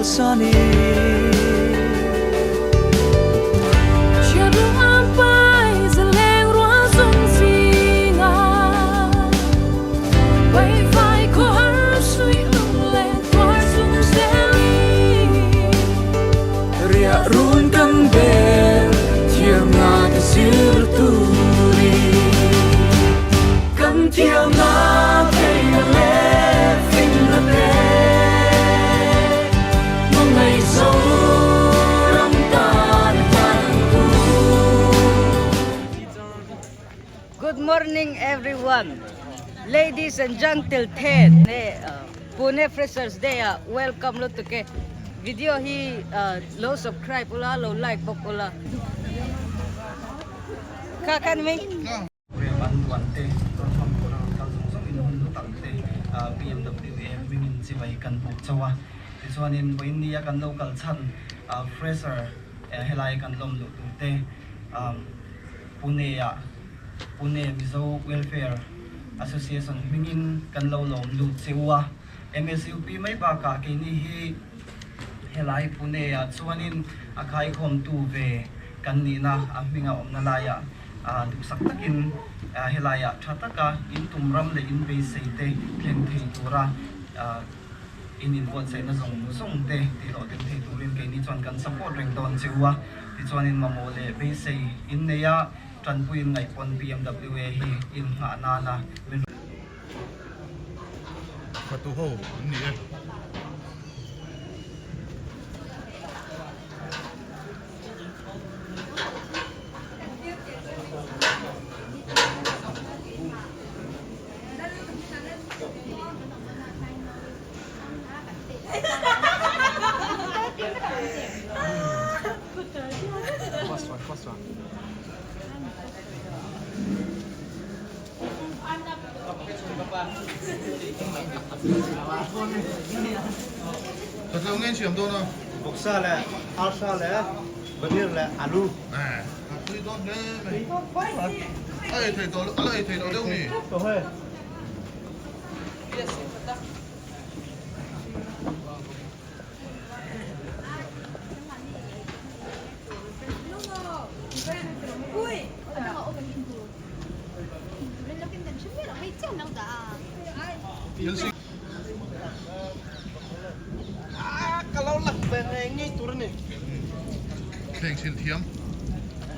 sani. Run kan bel thiam na te zir turi kan thiam na thei na le fin na te mangai zo ram tan tan tu. Good morning everyone. Ladies and gentlemen, Pune Freshers Day ah welcome lutuk e. Video hi lo subscribe ula lo like bawk ula. Kha kha ni mai. Rem an duan te, rawn hmang tur a rawn kal zawng zawng in hun hlu tak te PMWA hmingin chibai kan buk chauh a. Tichuanin vawiin nia kan lo kal chhan fresher helai kan lawm luh tur te Pune ah Pune Mizo Welfare Association hmingin kan lo lawm lut che u a. MSUP mai bakah keini hi helai Pune ah chuanin a khaikhawmtu ve kan nihna a hminga awmna laiah duhsak takin helaiah tha taka in tum ram leh in beisei te thleng thei tura in inbuatsaihna zawng zawng te tihhlawhtlin thei turin keini chuan kan support reng dawn che u a. Tichuanin mamawh leh beisei in nei a, tanpuiin ngaih pawn PMWA hi in nghah nana min Fatu ho an ni e. Thatlo nge siam dawn a? Vawksa leh arsa leh paneer leh alu. A tui dawn hle mai. A ei thei tawh a la ei thei lo deuh mi? Thleng sil thiam.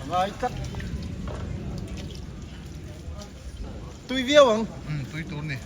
Ngai tlat. Tui viau ang. Tui tur ni.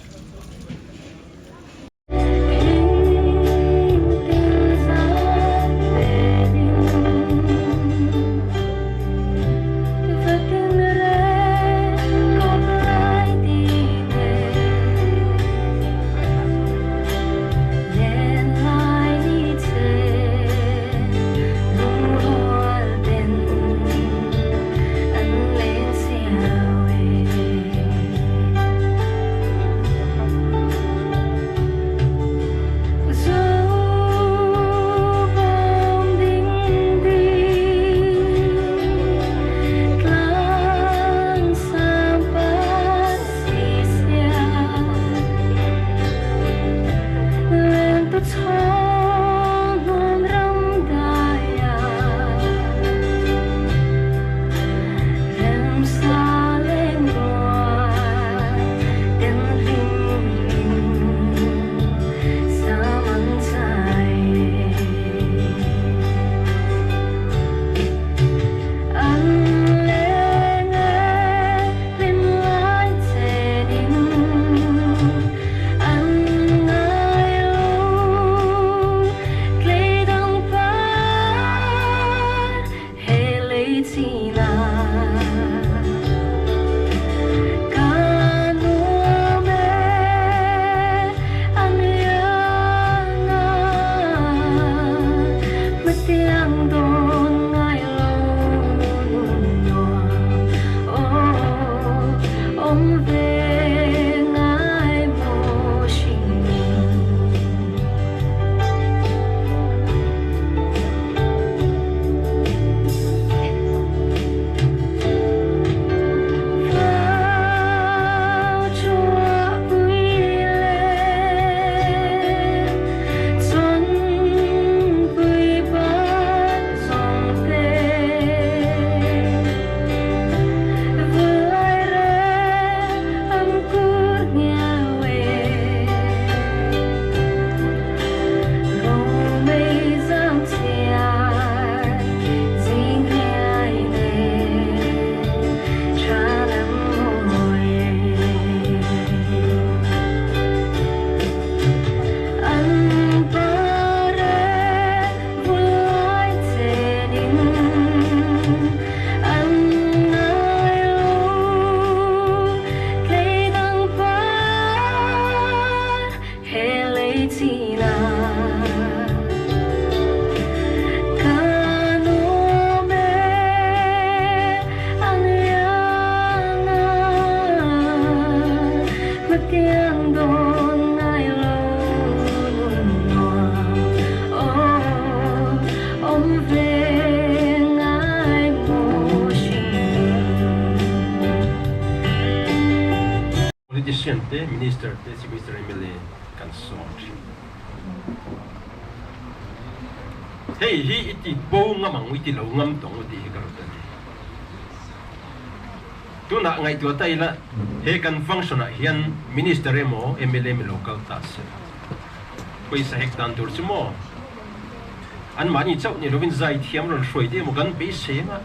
Kiang dawn ngai lo nun nuam aw awm ve ngai maw hring. Politician te, Minister te, Chief Minister, mla kan sawm thin. Hei hi i ti bo ngam ang u, i ti lo ngam tawng u tih hi ka rawt a ni. Tunah ngaihtuah ta ila he kan function ah hian Minister emaw mla mi lo kal ta se pawisa hek dan tur chu maw an mahni chauh ni lovin zai thiam rawn hruai te emaw kan beisei anga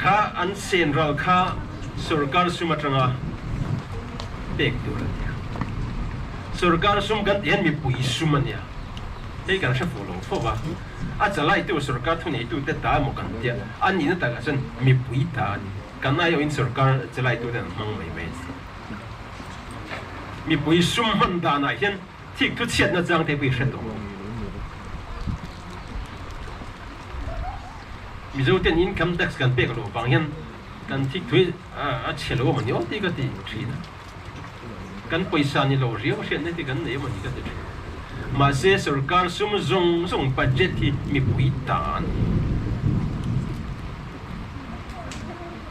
kha an sen ral kha sorkar sum atanga pek tur a nia. Sorkar sum kan tih hian mipui sum a nia hei kan hre fuh lo fo va. A chalaitu sorkar thuneitute ta emaw kan tia, a nihna takah chuan mipui ta a ni. Kan aiawhin sorkar chalaitute an hmang mai mai a ni. Mipui sum hman danah hian thik thu chhiatna chang te pawh i hre tawh ang. Mizoten income tax kan pek loh vang hian kan thik thu hi a chhe lo emaw ni aw tih ka ti thin a. Kan pawisa ni lo riau hriatna hi kan nei emaw ni ka ti thin. Mahse sorkar sum zawng zawng budget hi mipui ta a ni.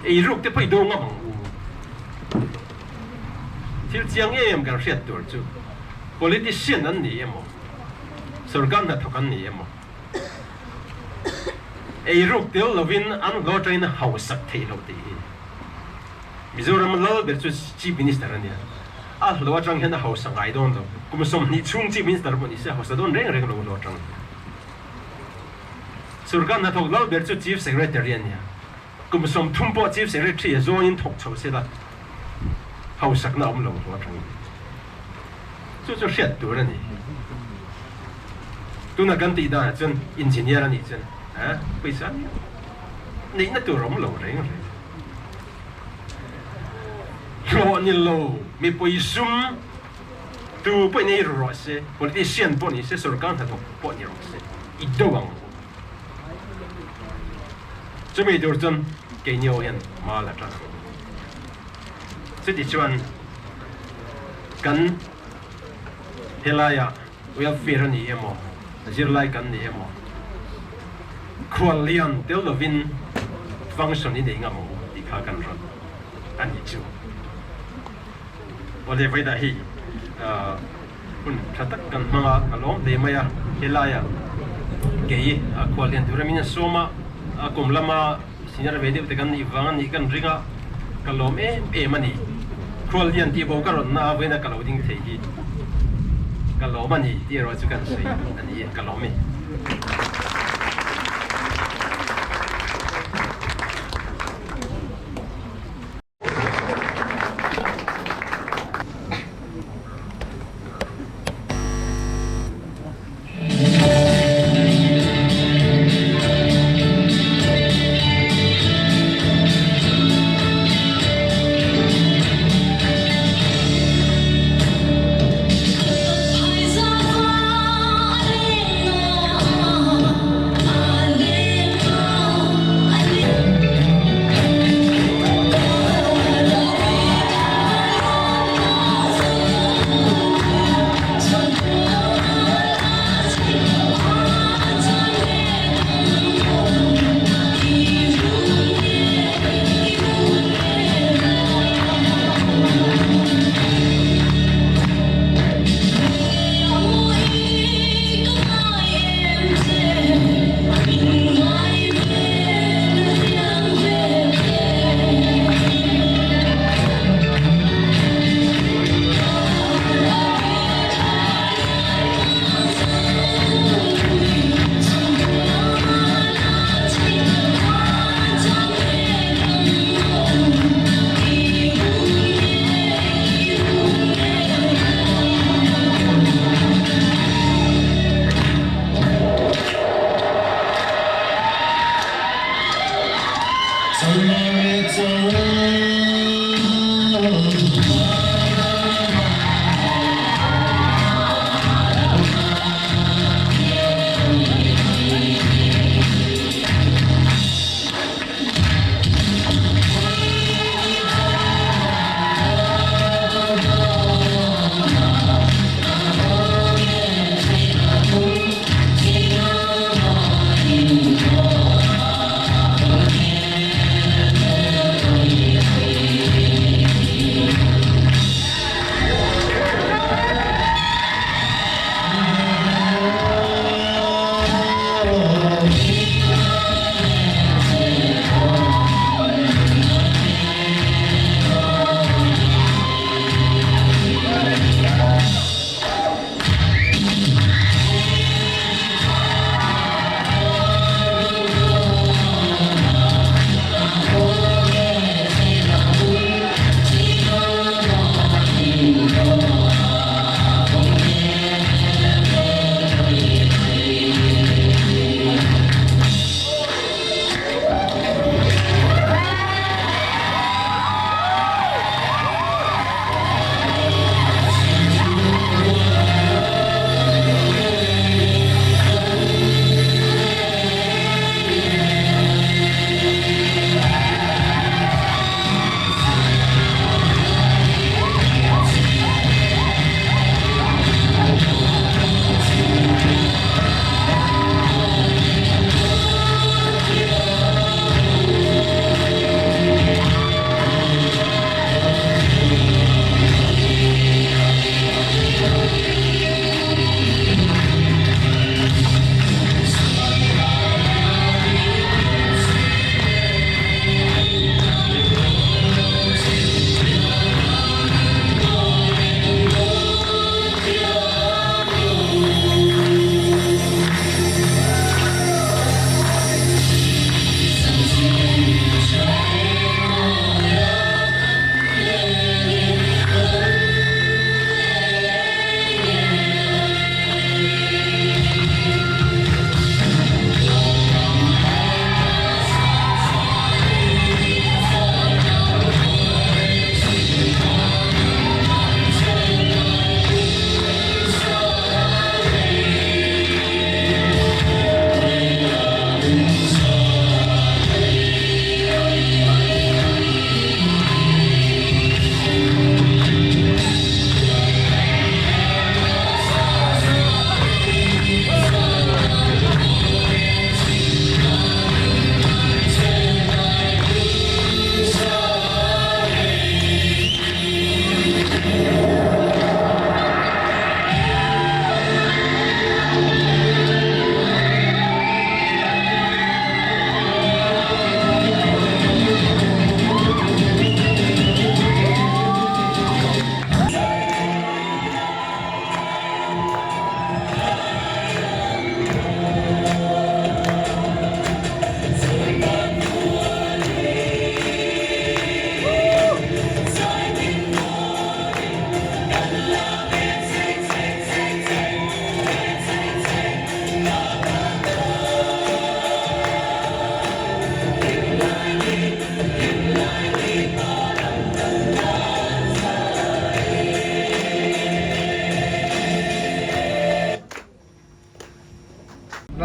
Eiruk te pawh i do ngam ang u. Thil chiang em kan hriat tur chu politician an ni emaw, sorkar hnathawk an ni emaw, eiruk tel lovin an hlawh atangin a hausak theih loh tih hi. Mizoram lal ber chu Chief Minister a nia. A hlawh atang hian a hausa ngai dawn lo. Kum 20 chhung Chief Minister pawh ni se a hausa dawn reng reng lo hlawh atang hian. Sorkar hnathawk lal ber chu Chief Secretary a nia. Kum 30 pawh Chief Secretary a zawngin thawk chho se la hausakna a awm lo hlawh atangin. Chu chu hriat tur a ni. Tuna kan tih danah chuan Engineer a nih chuan pawisa neihna tur a awm lo reng reng. Hlawh ni lo, mipui sum tu pawhin ei ru rawh se, politician pawh ni se, sorkar hnathawk pawh ni rawh se, i do ang u. Chumi tur chuan keini ho hian hma la tan ang u. Chutichuan kan helaiah welfare a ni emaw, zirlai kan ni emaw, khuallian tel lovin function i nei ngam ang u tih kha kan rawn a ni chu. Awle vawidah hi hun tha tak kan hmang a, ka lawm hle mai a, helaiah kei khuallian tur amin a sawm a, a kum lama senior ve deuh te kan nih vang a nih kan ring a, ka lawm em em a ni. Khuallian tih bo ka rawn na a vawiin a ka lo ding thei hi ka lawm a ni tih erawh chu kan sawi a ni e, ka lawm e.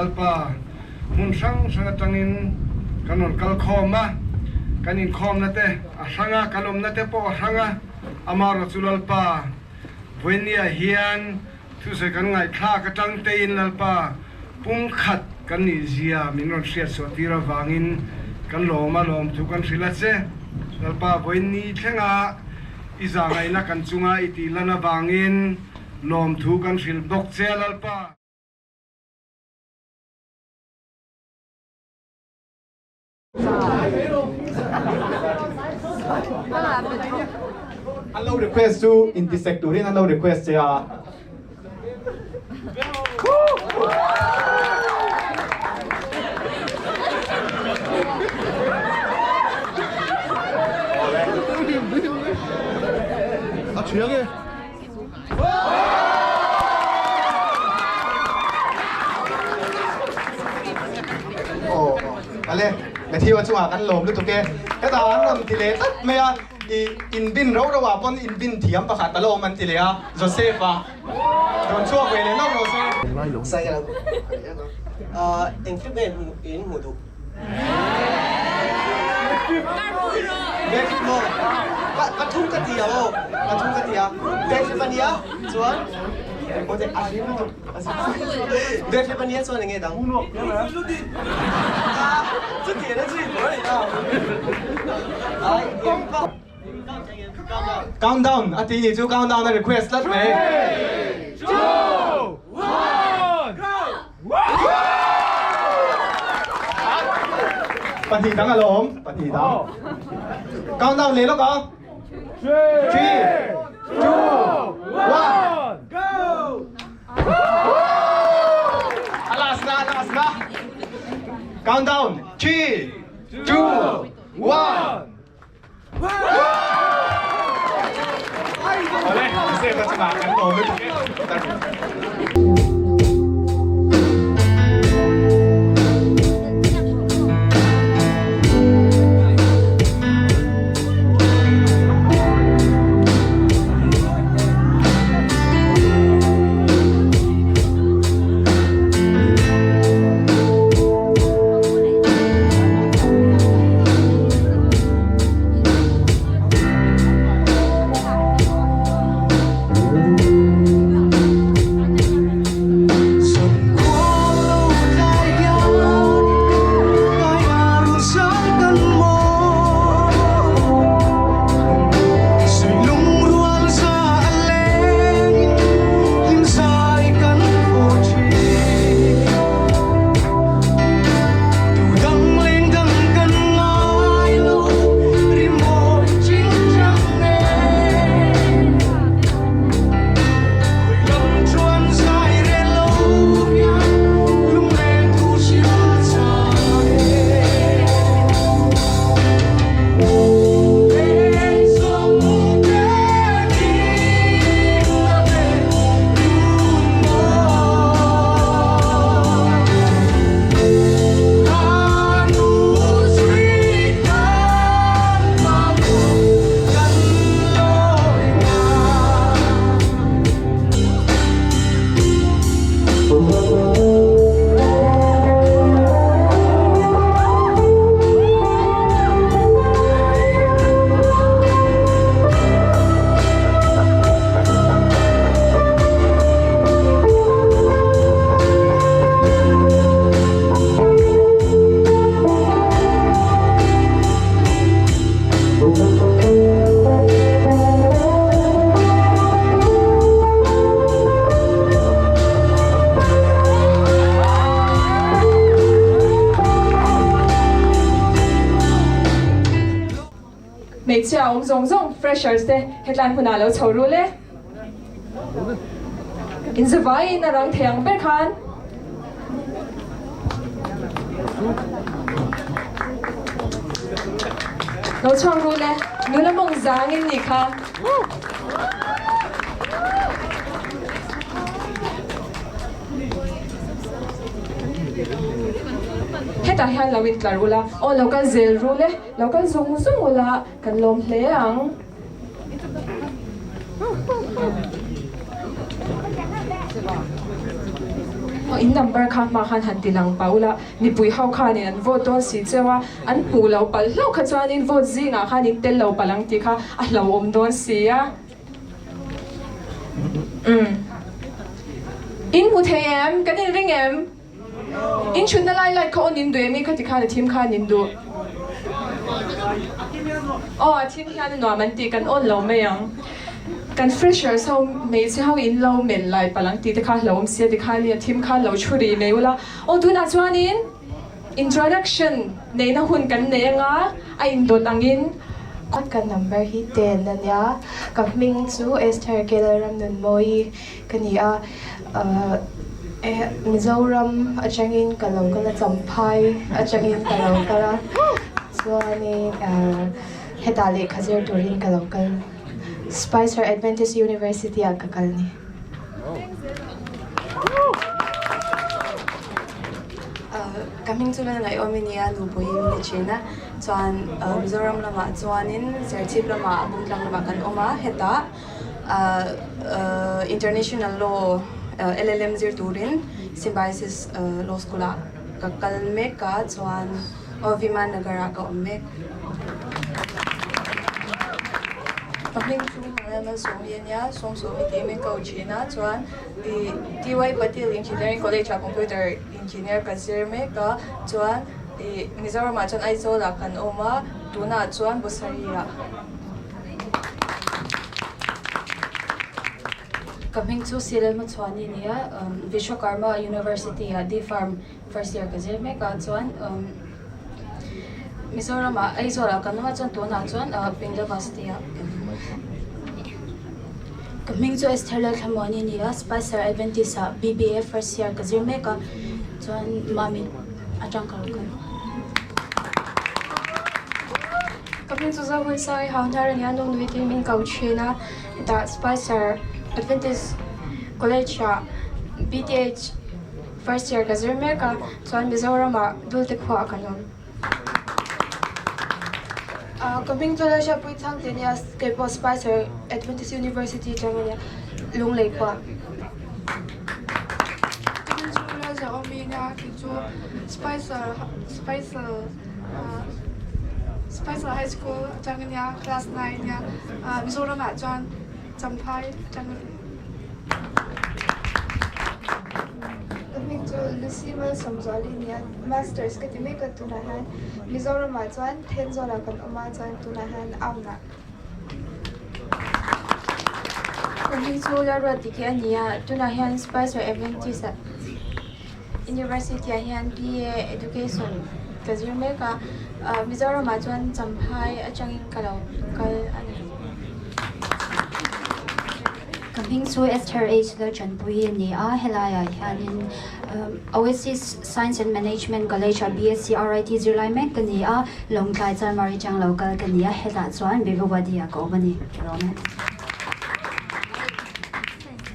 Lalpa hmun hrang hrang atangin kan rawn kal khawm a, kan inkhawmna te a hrang a, kan awmna te pawh a hrang a, amaherawh chu Lalpa vawinia hian thusawi kan ngaihthlak atang tein Lalpa pumkhat kan nih zia min rawn hriatchhuah tir avangin kan lawm a, lawmthu kan hrilh a che. Lalpa vawiin thlenga i zahngaihna kan chunga i tih lan avangin lawmthu kan hrilh bawk che a Lalpa. An lo request chu intisek turin an lo request che a. A thiang e. Aw ale Matthew a chungah kan lawm lutuk e. Hetah an rawn ti leh tlat mai a, i inbin ro ro ah pawn inbin thiam pakhat a la awm an ti leh a, Joseph a rawn chhuak ve leh lawk rawh se. Saikal eng flip nge in hmuh duh? Backflip maw? Pathum ka ti a aw, pathum ka ti a. Backflip a nia chuan a hlim lutuk. Backflip a nia chuan enge dang? Chuti a zui tur a ni ta. Countdown a ti ni chu countdown a request tlat mai. Three, two, one, go! Pahnih dang a lo awm, pahnih dang. Countdown leh lawk a. Three, two, one, go! A last na, a last na. Countdown, three, two, one. Awle, Joseph a chungah kan lawm lutuk e. Hmeichhia awm zawng zawng freshers te hetlai hmunah lo chho rul e. Inzavaiin a rang thei ang ber khan. Lo chhuak rul e, nula mawng zangin nih kha. Hetah hian lo intlar ula, aw lo kal zel rul e, lo kal zung zung ula kan lawm hle ang. In number kha hma khan han ti lang pah ula, mipui ho khanin an vote dawn si cheu a, an hmuh lo palh hlauh kha chuanin vote zingah khan in tel lo palh ang tih kha a hlauhawm dawn si a. Umm. In hmu thei em? Kan inring em? In chhunna lai light kha on in duh em i khati khan a thim khan in duh. Aw a thim hian a nuam an tih kan on lo mai ang. Kan freshers ho hmeichhe ho in lo melh lai palh ang tih te kha hlauhawm sia ti khan in a thim khan lo thu rih mai ula. Aw tunah chuanin introduction neihna hun kan nei anga a indawt angin. Ka number hi 10 a nia, ka hming chu Esther Kelalramnunmawii ka ni a, Mizoram atangin ka lo kal a, Champhai atangin ka lo kal a, chuanin hetah lehkha zir turin ka lo kal, Spicer Adventist University ah ka kal a ni. Ka hming chu Lalngaihawm i nia, Nupui min ti thin a, chuan Mizoram lamah chuanin Serchhip lamah Bungtlang lamah kan awm a, hetah International Law LLM zir turin Symbiosis Law School ah ka kal mek a chuan aw Viman Nagar ah ka awm mek. Ka hming chu Malaya Malsawmi a nia, Sawmsawmi tih min ko thin a chuan TY Patil Engineering College ah Computer Engineer ka zir mek a chuan Mizoram ah chuan Aizawl ah kan awm a tunah chuan Busari ah. Ka hming chu Silal Hmachhuani a ni a, Vishwakarma University ah D-Pharm first year ka zir mek a, chuan Mizoram ah Aizawl ah kan awm a, chuan tunah chuan Bindavasti ah kan awm. Ka hming chu Esther Lalthlamuani a ni a, Spicer Adventist ah BBA first year ka zir mek a, chuan Mami atang ka lo kal. Ka hming chu Zohmun Sai hau hnar a nia, nu nui tiin min ko thin a, hetah Spicer Adventist College ah BTH first year ka zir mek a, chuan Mizoram ah Dulte khua ah kan awm. Ka hming chu Lalhriatpui Chhangte a nia, keipawh Spicer Adventist University atang a nia, Lunglei khua. Ka hming chu Lalzahawmi a nia, kei chu Spicer Spicer Spicer High School atang a nia, class 9 a nia, Mizoram ah chuan Champhai atang a ni. Ka hming chu Lucy Malsawmzuali a nia, Masters ka ti mek a tunah hian Mizoram ah chuan Thenzawl ah kan awm a chuan tunah hian Aunah. Ka hming chu Lalruatdiki a ni a, tunah hian Spicer Adventist ah University ah hian BA Education ka zir mek a, Mizoram ah chuan Champhai atangin ka lo kal a ni. Ka hming chu Esther H Lalchanpui a ni a, helaiah hianin Oasis Science and Management College ah BSc RIT zirlai mek ka ni a, Lawngtlai Chanmari atang lo kal ka ni a, hetah chuan Bivawadi ah ka awm a ni. Rawng e.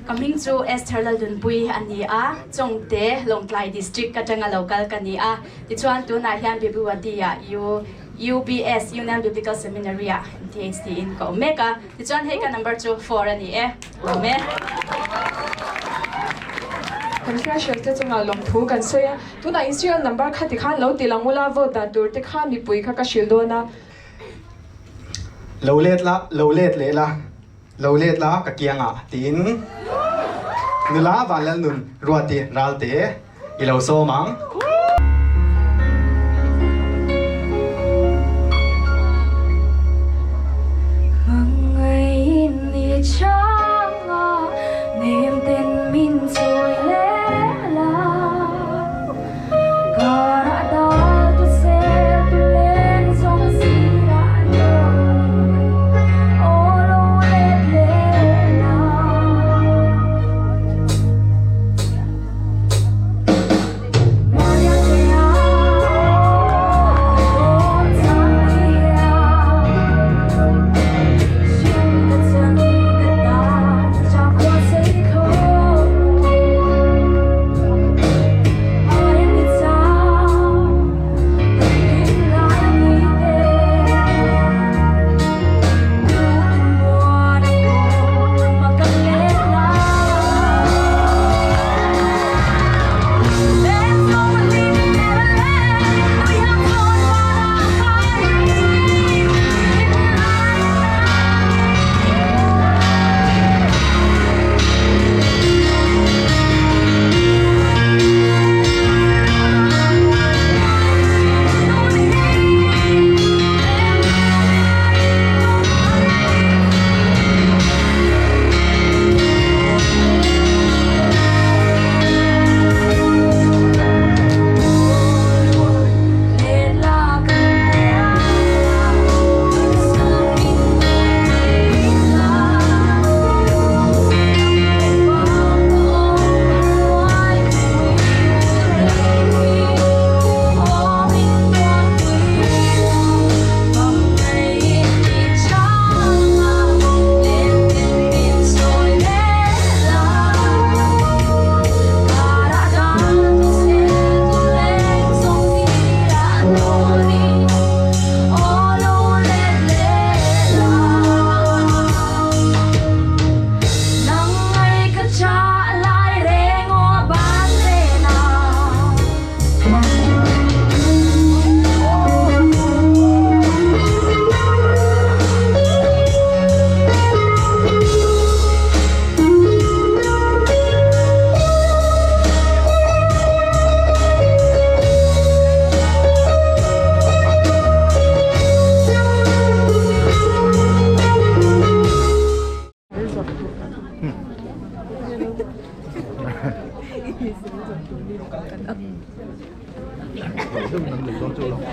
Ka hming chu Esther Laldunpui a ni a, Chawngte, Lawngtlai District atanga lo kal ka ni a. Tichuan tunah hian Bibuwadi-ah U UBS, Union Biblical Seminary-ah MTHD in ka awm mek a. Tichuan hei ka number chu 4 a ni e. Awm e. Kan fresher te chungah lawmthu kan sawi a, tunah in serial number kha tikhan lo ti lang ula, vote dan tur te kha mipui kha ka hrilh dawn a. Lo let la, lo let leh la. Lo let la ka kiangah tiin nula Vanlalnun Ruati Ralte i lo sawm ang.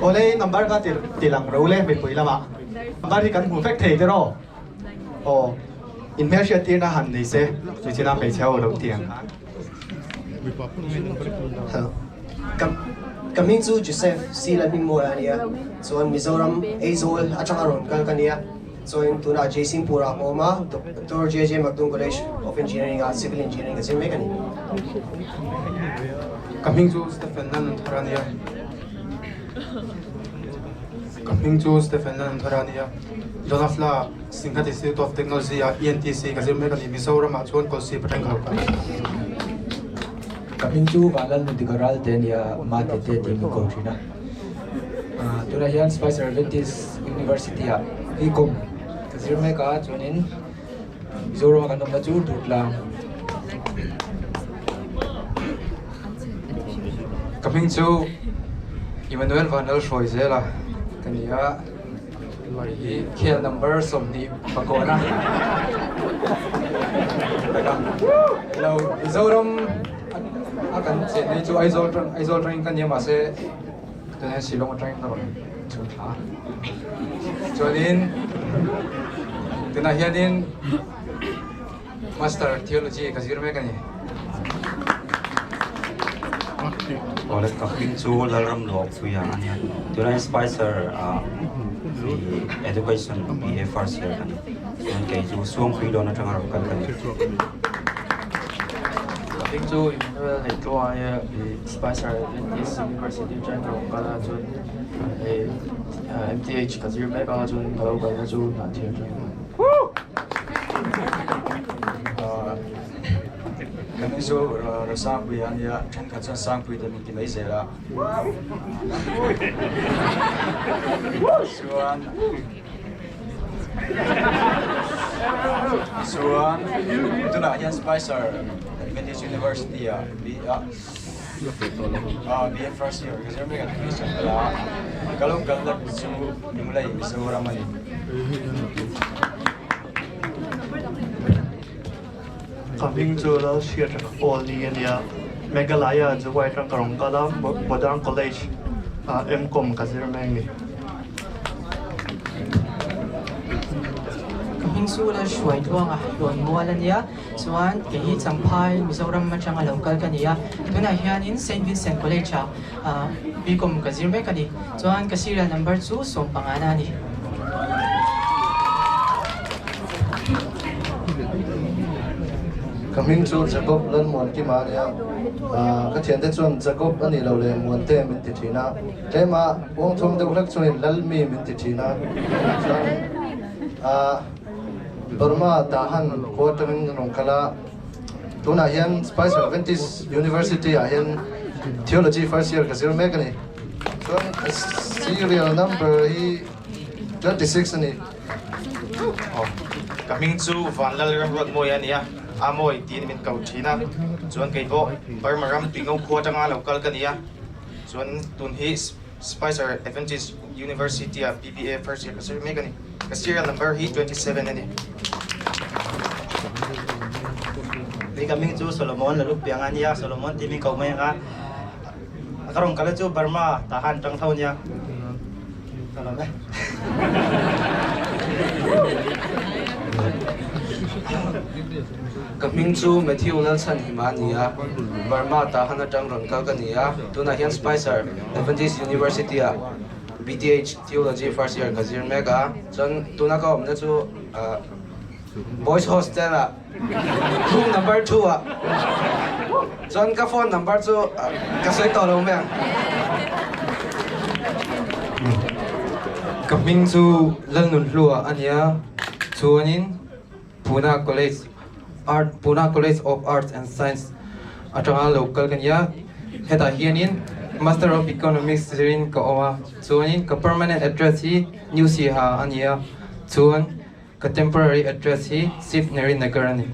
Awle number kha ti lang ro le mipui lamah number hi kan hmu vek thei te rawh aw in hmelhriat tirna han nei se chu china hmeichhe ho lo ti ang khan. Ka ka hming chu Joseph C Lalhmingmawia a nia chuan Mizoram Aizawl atanga rawn kal ka nia chuan tunah Jaisingpur ah ka awm a Doctor JJ Makdum College of Engineering ah Civil Engineering ka zir mek a ni. Ka hming chu Stephen Lalnunthar a nia. Ka hming chu Stephen Lalnunthar a nia. Donafla Singhat Institute of Technology ah ENTC ka zir mek a ni. Mizoram ah chuan Kolsip atang ka lo kal. Ka hming chu Vanlalnudika Ralte a nia, Mate te tih min ko thin a. Tunah hian Spicer Adventist University ah BCom ka zir mek a, chuanin Mizoram a kan awmna chu Durtlang. Ka hming chu Emmanuel Vanlalhruai Zela ka ni a. Hi khel number 24 na lo Mizoram a kan chen nei chu Aizawl tang Aizawl tangin kan nia mahse tunah hian Shillong atangin ka rawn chhun thla chuanin tunah hianin Master Theology ka zir mek a ni. Awle ka hming chu Lalram Luahpuia a nia. Tunah Spicer ah Education BA first year ka ni. Chuan kei chu Suangpui lawn atanga rawn kal ka ni. Ka hming chu Emmanuel Neihtuah a nia. Spicer Adventist University atangin ka rawn kal a chuan hei MTH ka zir mek a chuan ka lo kalna chu Hnahthial atangin. Kan hi chu Rosangpui a nia, thenkhat chuan Sangpui te min ti mai zel a. Chuan Chuan tunah hian Spicer Adventist University ah BA first year ka zir mek a Christian ka la a, ka lo kalna chu Lunglei Mizoram a ni. Ka hming chu Lalhriat Awl ni a nia. Meghalaya Jowai atang ka rawn kal a, Modern College ah M.Com ka zir mek a ni. Ka hming chu Lalhruai Tluanga Hlawn Mual a nia. Chuan kei hi Champhai Mizoram atanga lo kal ka ni a. Tunah hianin Saint Vincent College ah B.Com ka zir mek a ni. Chuan ka serial number chu 15 na a ni. Ka hming chu Jacob Lalmuankima a nia. Ka thiante chuan Jacob a nih loh leh Muante min ti thin a. Tlema uangthawng deuh hlek chuanin Lalmi min ti thin a. Chuan Burma Tahan khua atangin ka rawn kal a. Tunah hian Spicer Adventist University ah hian Theology first year ka zir mek a ni. Chuan serial number hi 26 a ni. Ka hming chu Vanlal Ramruatmawia a ni a, Amawi tiin min ko thin a. Chuan kei pawh Burma ram Tuingo khua atanga lo kal ka ni a. Chuan tun hi Spicer Adventist University ah BBA first year ka zir mek a ni. Ka serial number hi 27 a ni. Kei ka hming chu Solomon Laluk Piang a nia, Solomon tih min ko mai ang a. Ka rawn kal chu Burma tah khan tang tho nia. Ka lawm e. Ka hming chu Matthew Lalchhanhima a ni a, Burma tah han atang rawn kal ka ni a, tunah hian Spicer Adventist University ah BTH Theology first year ka zir mek a, chuan tuna ka awmna chu Boys Hostel ah Room number 2 ah chuan ka phone number chu ka sawi tawh lo mai ang. Ka hming chu Lalnunhlua a nia, chuanin Pune College Art Pune College of Arts and Science atanga lo kal ka nia, hetah hianin Master of Economics zirin ka awm a, chuanin ka permanent address hi New Siha a nia, chuan Ka temporary address hi Shiv Neri Nagar a ni.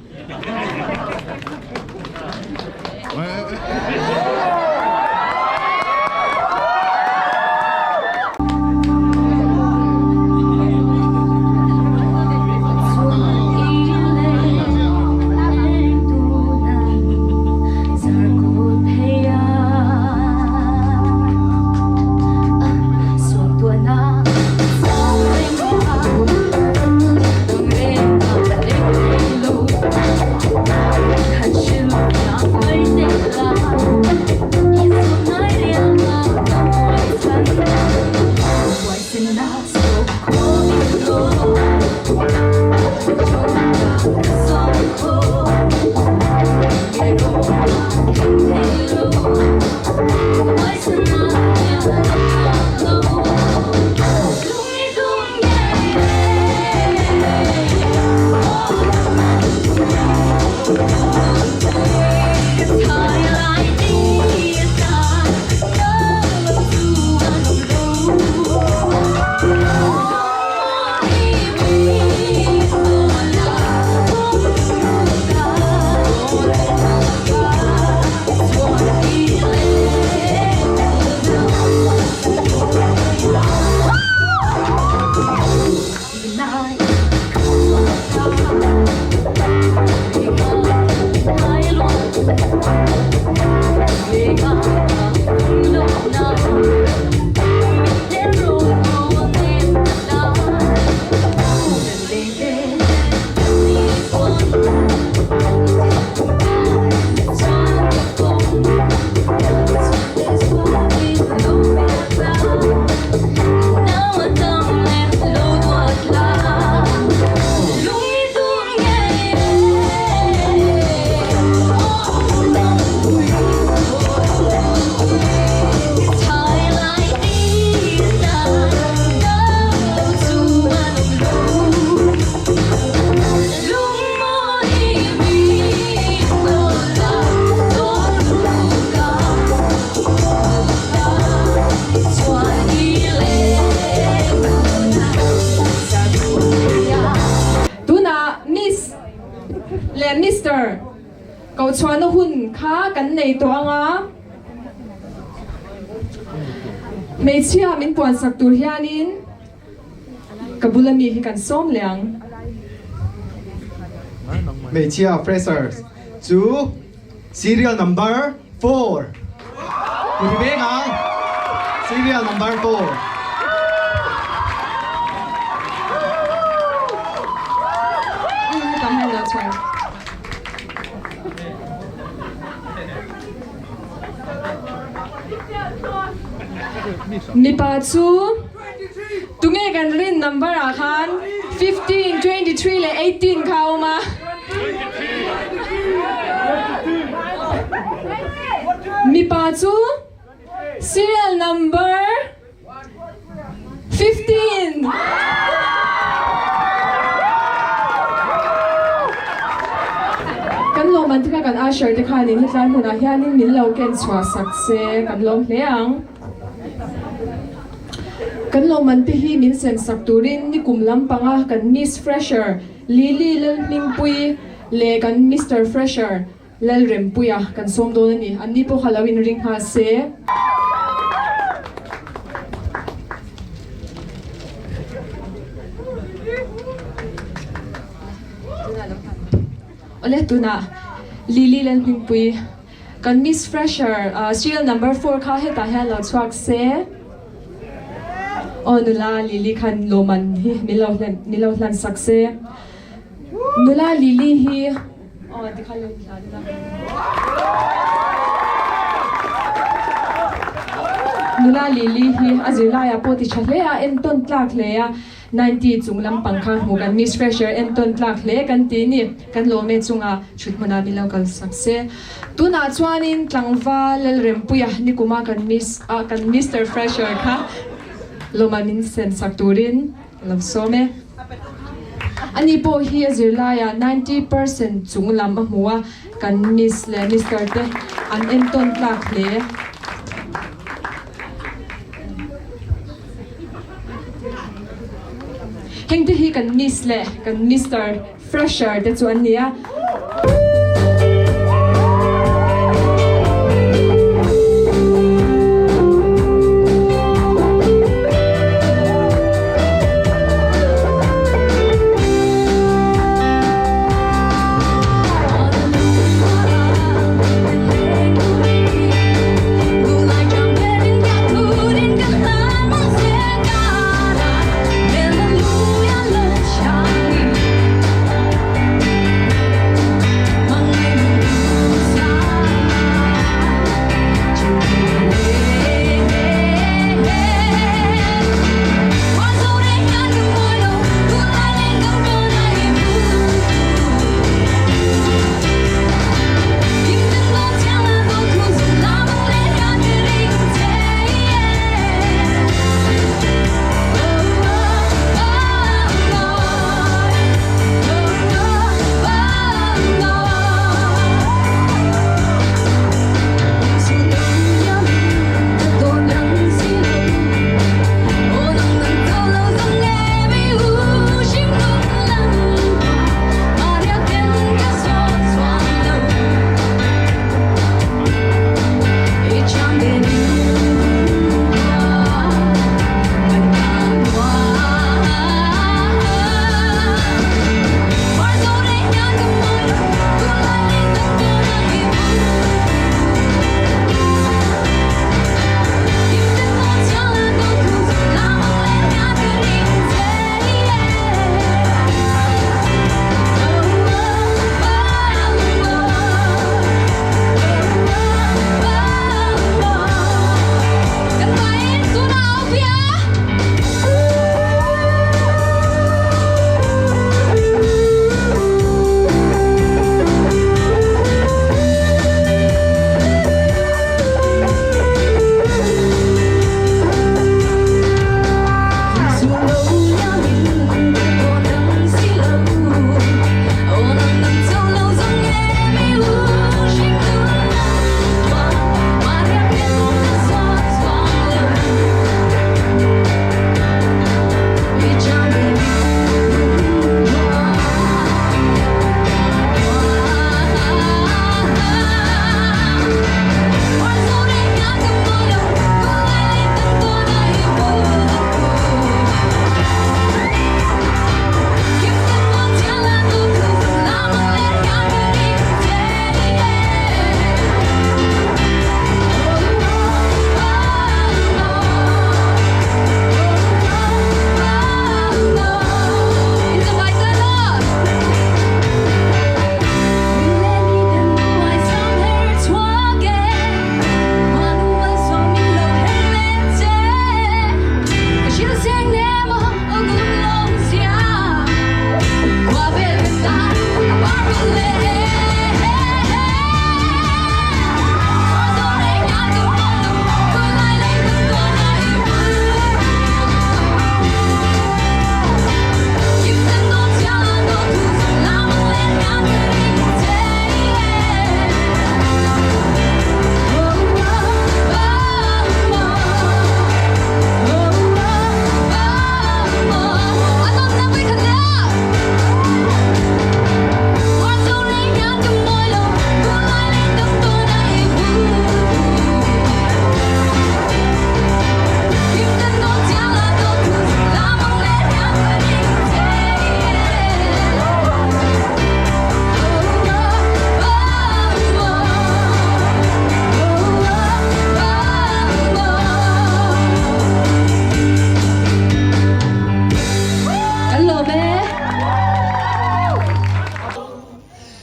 leh Mister Kohchhuahna hun kha kan nei tawh ang a, hmeichhia min puansak tur hianin ka bula mi hi kan sawm leh ang. Hmeichhia freshers chu serial number 4 Kut i veng ang serial number 4. Mipa chu tunge kan rin number ah khan 15, 23 leh 18 kha a awm a. Mipa chu serial number 15. Kan lawm an te kha kan usher te khanin hetlai hmunah hianin min lo ken chhuah sak se kan lawm hle ang. Kan lawmman te hi min sem sak turin nikum lampanga kan Miss Fresher Lily Lalhmingpuii leh kan Mister Fresher Lalrempuia kan sawm dawn a ni. Anni pawh kha lo inring nghal se. Awle tunah Lily Lalhmingpuii Kan Miss Fresher serial number 4 kha hetah hian lo chhuak se. Aw nula Lily khan lawmman hi min lo hlen min lo hlan sak se. Nula Lily hi aw tikhan lo inhlan ila. Nula Lily hi a zirlaiah pawh ti tha hle a, entawn tlak hle a. 90 chung lampang kha hmuh kan Miss Fresher entawn tlak hle kan ti ni. Kan lawm e chunga thut hmunah min lo kal sak se. Tunah chuanin tlangval Lalrempuia nikuma kan Miss ah kan Mister Fresher kha lawma min sen sak turin ka lo sawm e. Ani pawh hi a zirlaiah 90% chung lam a hmu a, kan Miss leh Mister te an entawn tlak hle. Hengte hi kan Miss leh kan Mister Fresher te chu an ni a.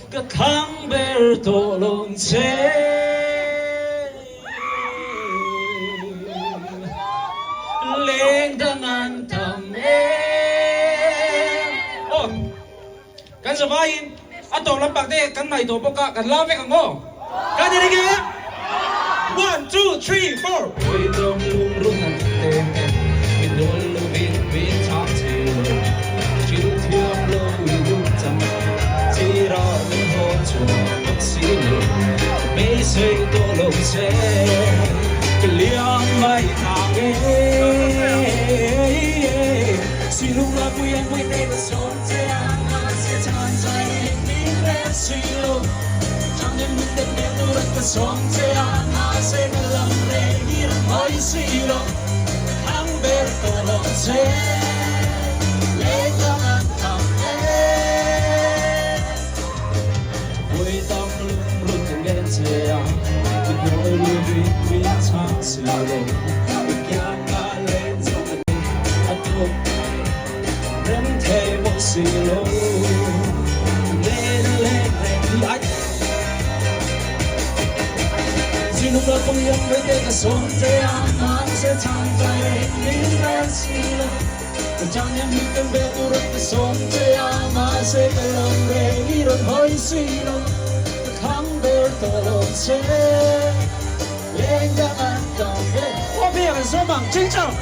Ka thlang ber tawh lo che. Leng dang an tam em. Aw, kan zavaiin a tawp lampang te kan ngaih tawh bawk a, kan la vek ang aw. Kan in enge? One, two, three, four. Hawi dawng lungrun an tem em, min dawl lovin min chhang che lo. Thil thiam lo i duh chang, chira min hawn chhuah bawk si lo. Beisei tawh lo che, ka liam mai tang e. Silung la pui an pui te ka sawm che a, mahse chhan chai min rel si lo. Changin min den hmel tur an ka sawm che a, mahse ka lam reng i rawn hawi si lo. Ka thlang ber tawh lo che, leng dang an tam e. Hawi tam lungrun ka ngen che a, i hnawi lurin min chhang si lo. I kiang a len zawng a ni, a tuk rem thei bawk si lo. Len leng reng hi ai. Zinung la pui ang mai te ka sawm che a, mahse chhang chai reng min rel si lo. Ka chang hian min kan bel tur an ka sawm che a, mahse ka lam reng i rawn hawi si lo. Ka thlang ber tawh lo che, leng dang an tam e. Aw bia kan sawm ang, ching chang.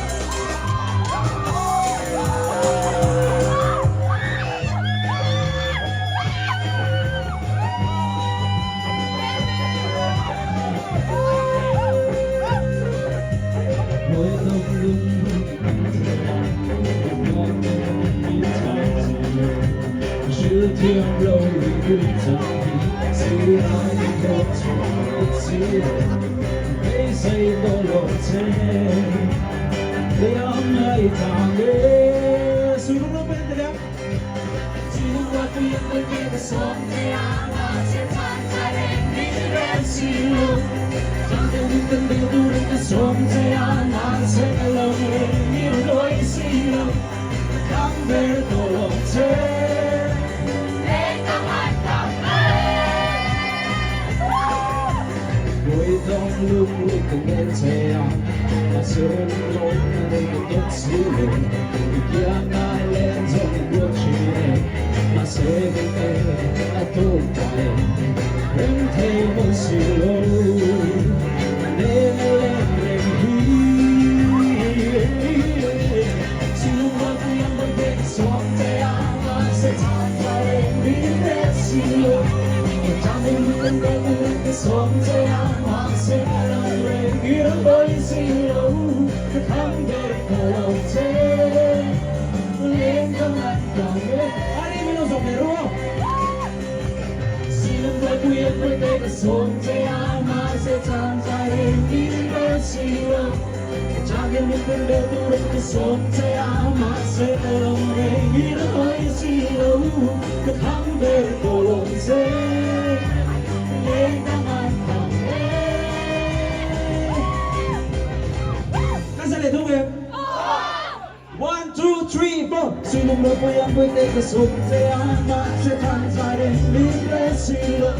One, two, three, four. Sinong mo po yung pwede ka sumte ama sa tanzare libre silo.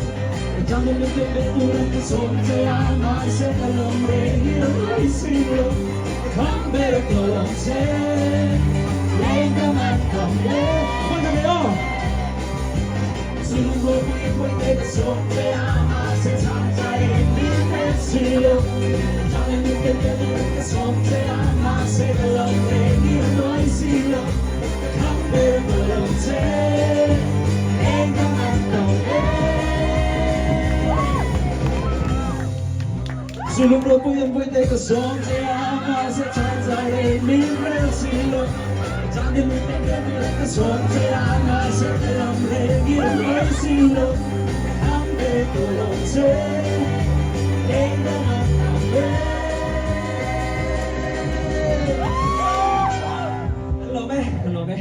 Kami nagtutulong ka sumte ama sa kalamre hirap silo. Kambero kolonse, lengaman kambe. Maganda Sinong mo po yung pwede ka sumte ama sa tanzare libre silo. Kami nagtutulong ka sumte ama sa kalamre hirap silo. Kambero kolonse, lengaman kambe. Sulong po yung pwede ka sumte ama sa tanzare libre silo. Kami nagtutulong ka sumte ama sa kalamre hirap silo. Kambero kolonse, lengaman kambe. Hello me, hello me.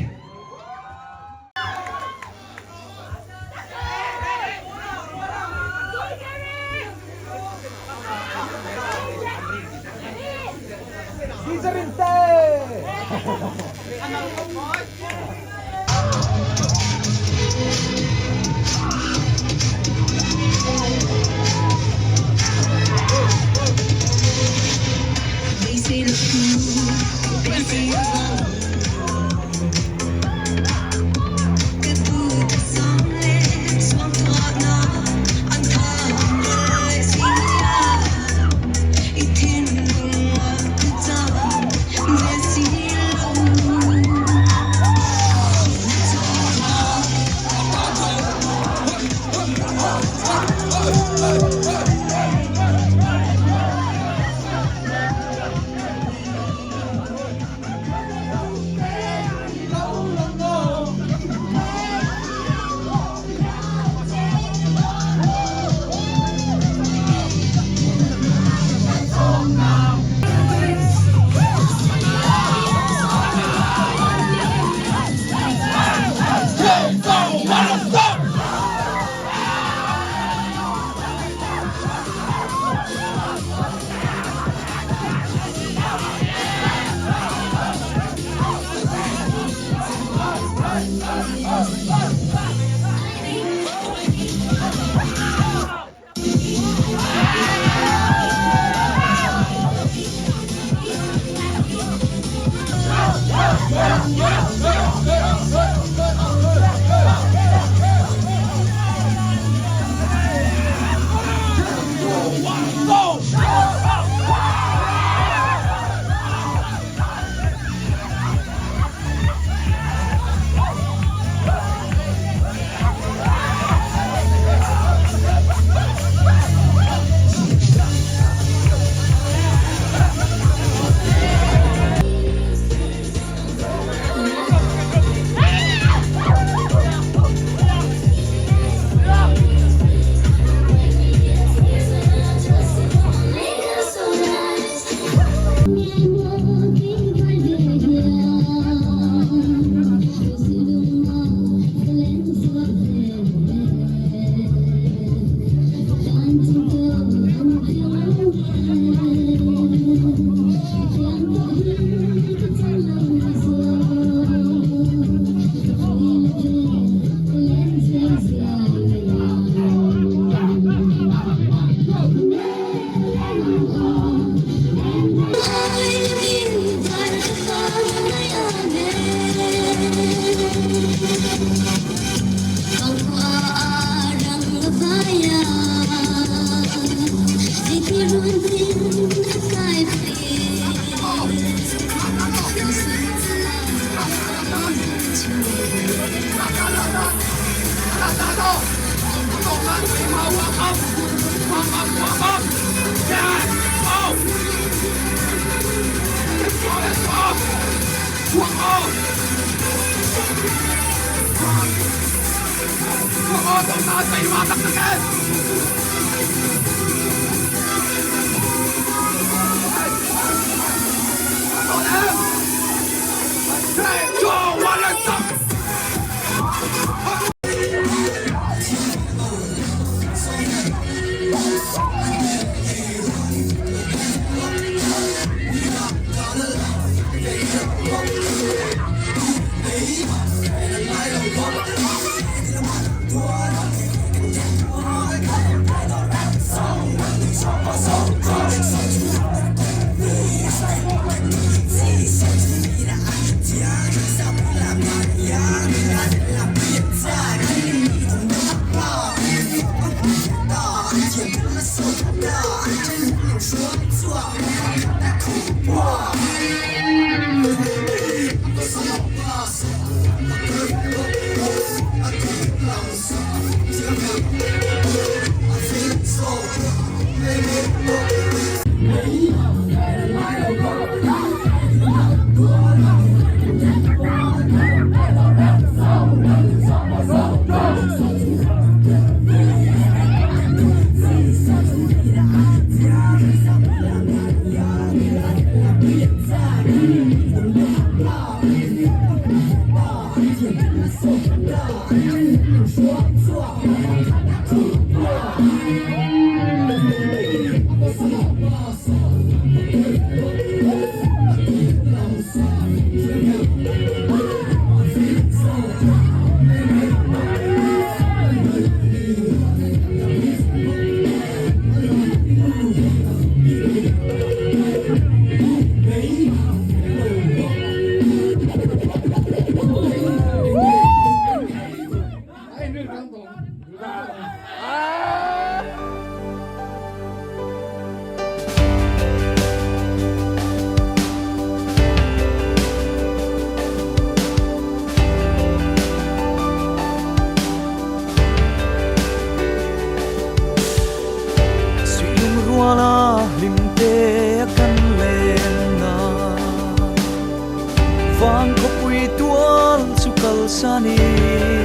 Van khawpui tual chu kal sani.